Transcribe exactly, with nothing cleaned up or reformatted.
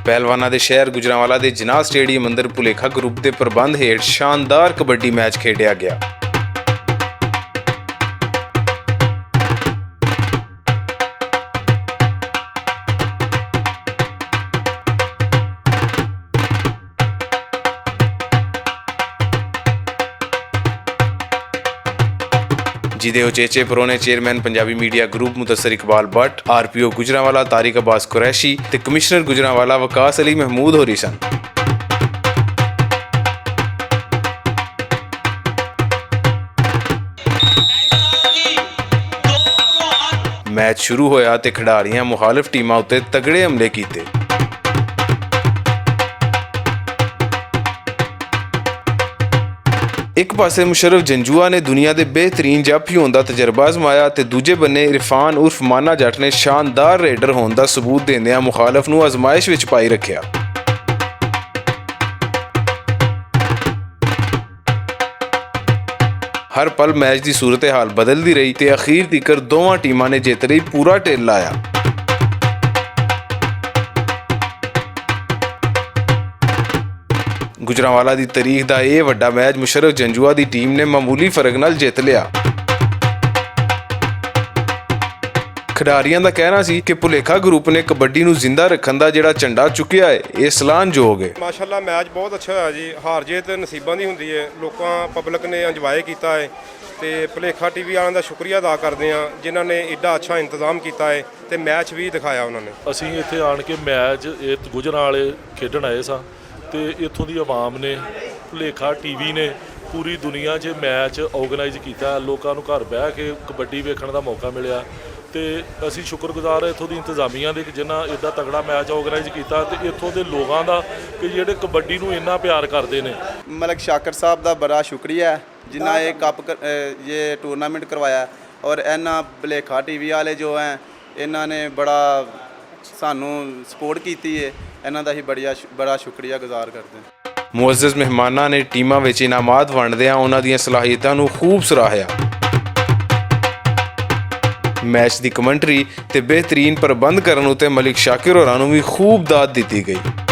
پہلواناں دے شہر گجرانوالہ دے جناح سٹیڈیم اندر پلیکھا گروپ دے پربند ہیٹھ شاندار کبڈی میچ کھیڈیا گیا۔ جیدے اچیچے پرونے chairman Punjabi media group Mudassar Iqbal Butt, R P O Gujranwala Tariq Abbas Qureshi تے کمشنر گجرانوالہ وقاص علی محمود ہوری سن۔ میچ شروع ہویا تے کھڈاریاں مخالف ٹیماں اتے تگڑے حملے کیتے۔ اک پاسے مشرف جنجوا نے دنیا دے بہترین جپ ہی ہوندا تجربہ آزمایا تے دوجے بننے عرفان عرف مانا جٹ نے شاندار ریڈر ہون دا ثبوت دیندیاں مخالف نوں آزمائش وچ پائی رکھیا۔ ہر پل میچ دی صورتحال بدلدی رہی تے اخیر تیکر دوواں ٹیماں نے جیت رہی پورا ٹیل لایا۔ گجرانوالہ دی تاریخ دا ایہہ وڈا میچ مشرف جنجوا دی ٹیم نے معمولی فرق نال جیت لیا۔ کھڈاریاں دا کہنا سی کہ پلیکھا گروپ نے کبڈی نوں زندہ رکھن دا جیہڑا جھنڈا چکیا ہے، ایہہ سلان جوگ ہے۔ ماشاءاللہ میچ بہت اچھا ہویا جی، ہار جیت نصیباں دی ہوندی ہے، لوکاں پبلک نے انجوائے کیتا ہے۔ تے پلیکھا ٹی وی آندا شکریہ ادا کردے آں جنہاں نے ایڈا اچھا انتظام کیتا ہے تے میچ وی دکھایا انہاں نے۔ اسی اتھے آن کے میچ ایت گجران والے کھیڈن آئے ساں، تے اتھوں دی عوام نے، پلیکھا ٹی وی نے، پوری دنیا چ میچ آرگنائز کیتا ہے، لوکاں نوں گھر بہہ کے کبڈی ویکھن دا موقع ملیا۔ تے اسی شکر گزار ہاں اتھوں دی انتظامیہ دے کہ جنہاں ایڈا تگڑا میچ آرگنائز کیتا تے اتھوں دے لوگاں دا کہ جیہڑے کبڈی نوں اننا پیار کردے نے۔ ملک شاکر صاحب دا بڑا شکریہ ہے، جنہاں ایہہ کپ کر- ایہہ ٹورنامنٹ کروایا ہے، اور انہاں بلیکھا ٹی وی والے جو ہیں، انہاں نے بڑا سانوں سپورٹ کیتی ہے۔ انہاں دا ہی بڑا شکریہ گزار کردے ہیں۔ معزز مہماناں نے ٹیماں وچ انعامات ونڈدیاں انہاں دیاں صلاحیتاں نوں خوب سراہیا۔ میچ دی کمنٹری تے بہترین پربند کرن اتے ملک شاکر ہوراں نوں وی خوب داد دتی گئی۔